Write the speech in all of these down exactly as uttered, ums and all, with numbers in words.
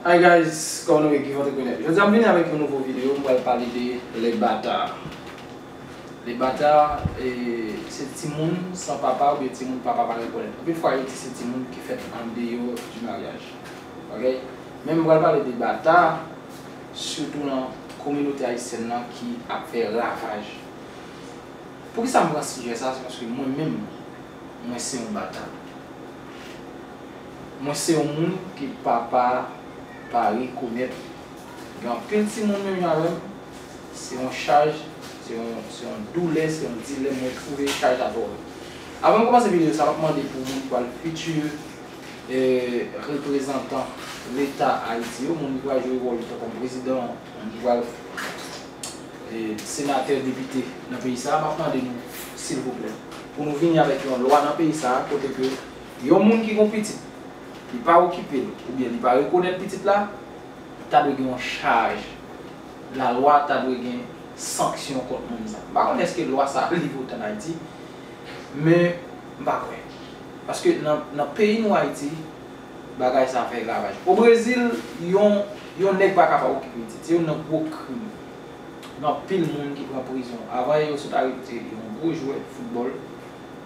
Hi guys, kòman nou ye? Guy Entrepreneur. Jodi a m vini avèk yon nouvo videyo, m pral pale de les bâtards. Les bâtards, e, se timoun san papa oubyen timoun papa pa rekonèt. Anpil fwa yo di se timoun ki fèt andeyò di maryaj. Ok? Men m pral pale de bata, sitou nan kominote ayisyèn nan ki ap fè ravaj. Poukisa m pran sijè sa? Se paske mwen menm, mwen se yon bata. Mwen se yon moun ke papa pa rekonèt. Gen anpil timoun menm jan avè m, se yon chaj, se yon, se yon doulè, se yon dilèm mwen twouve chak jou atò. Avan m kòmanse videyo sa, m ap mande pou moun ki pral fiti, e, reprezantan Leta Ayiti yo, moun ki pral jwe wòl yo tankou prezidan, moun ki pral, e, senatè, depite nan peyi sa a, m ap mande nou, silvouplè, pou nou vini avèk yon lwa nan peyi sa a, kote ke yon moun ki gon pitit, li pa okipe l, oubyen li pa rekonèt pitit la, ta dwe gen yon chaj. Lalwa ta dwe gen sanksyon kont moun sa. M pa konnen èske lwa sa a rive otan Ayiti, men m pa kwè. Paske nan, nan peyi nou Ayiti, bagay sa fè ravaj. O Brezil, yon, yon nèg pa ka pa okipe pitit. Se youn nan gwo krim. Gen anpil moun ki pran prizon. Avan yè, yo sot arete yon gwo jwè foutbòl,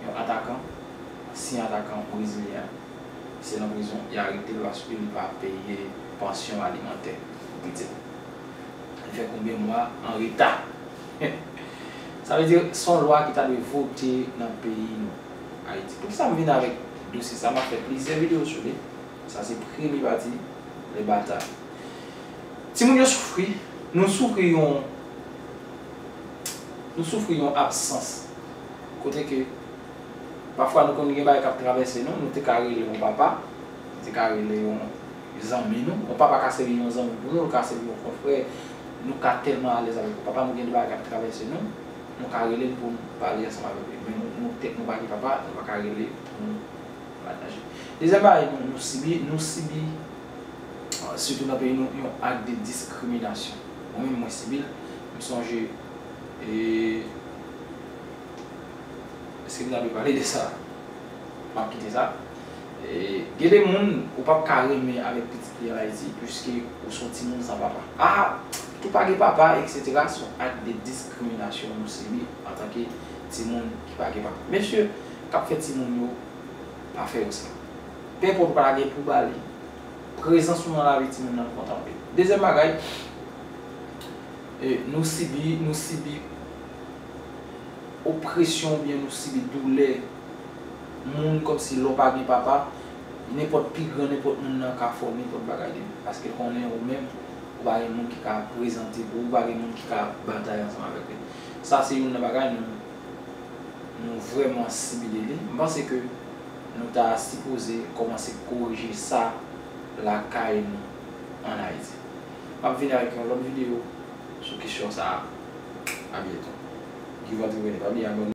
yon atakan, ansyen atakan brezilyen. Se nan prizon, y arete l paske li pa peye pansyon alimantè pou pitit li. Li fè konbyen mwa an reta? Sa vle di, se yon lwa ki ta dwe vote nan peyi nou, Ayiti. Poukisa m vin avèk dosye sa? M ap fè plizyè videyo sou li. Sa se premye pati, le bata. Timoun yo soufri, nou soufri yon, nou soufri yon absans. Kote ke pafwa nou konn gen bagay k ap travèse nou, nou te ka rele yon papa, nou te ka rele yon zanmi nou. Yon papa ka sèvi yon zanmi pou nou, l ka sèvi yon konfrè. Nou ka tèlman alèz avèk yon papa, nou gen de bagay k ap travèse nou, nou ka rele l pou nou pale ansanm avèk li. Men nou, nou, tèt nou pa gen papa, nou pa ka rele pou nou pataje. Dezyèm bagay nou, nou sibi, nou sibi, ah, sitou nan peyi nou, yon ak de diskriminasyon. Mwen menm, mwen sibi l, m sonje, e, èske m ta dwe pale de sa? M ap kite sa. E, gen de moun, ou p ap ka renmen avèk pitit li an Ayiti, piske ou se yon timoun san papa. Ah, pitit ou pa gen papa, etsetera, se yon ak de diskriminasyon nou sibi antanke timoun ki pa gen papa. Mesye k ap fè timoun yo, pa fè yo sa. Penpòt ou pa ta gen pou ba li, prezans ou nan lavi timoun nan kontan anpil. Dezyèm bagay, e, nou sibi, nou sibi opresyon oubyen nou sibi doulè moun, kòmsi lè w pa gen papa, nenpòt pi gran, nenpòt moun nan ka fè w nenpòt bagay de li, paske l konnen ou menm, ou pa gen moun ki ka prezante pou ou, ou pa gen moun ki ka batay ansanm avèk li. Sa se youn nan bagay nou, nou vrèman sibi de li. M panse ke nou ta sipoze kòmanse korije sa lakay nou ann Ayiti. M ap vini avèk yon lòt videyo sou kesyon sa a. A byento. Guy Entrepreneur, pa bliye abòne.